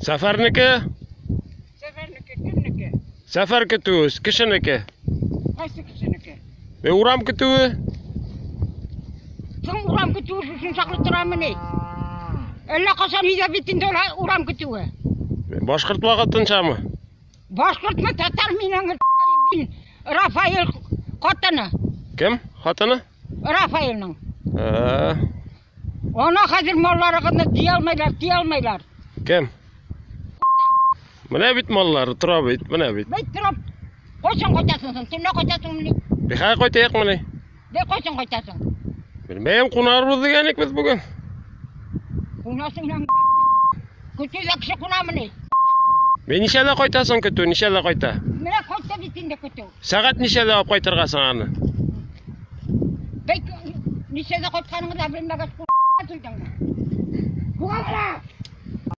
Сәфәрнеке? Сәфәрнеке кемнеке? Сәфәр көтүе, кешенеке. Кайсы кешенеке? Е, урам көтүе? Соң урам көтүе шушын чаклы торамыни? Әллә кашан өйдә бит инде ул урам көтүе. Башкорт вакытынчамы? Башкортмы, татар мин мин Рафаэль хатыны. Кем? Хатыны? Рафаэльның. Ә, Ана хәзер малларыгызны тия алмайлар, тия алмайлар. Кем? Менә бит маллары тора бит, менә бит. Бит торып, кайчан кайтасың соң? Төнлә кайтасыңмыни? Бихай кайтайык менә. Бе кайчан кайтасың? Белмәем, кунарбыз дигән идек без бүген. Кунасың яң. Көтүдә кеше кунамыни? Мин ничәдә кайтасың көтү, ничәдә кайта? Менә кайтты бит инде көтү. Сәгать ничәдә алып кайтырга соң аны? Бәй, ничәдә кайтканыңны да белмәгәч, килдеңме? Бугазра!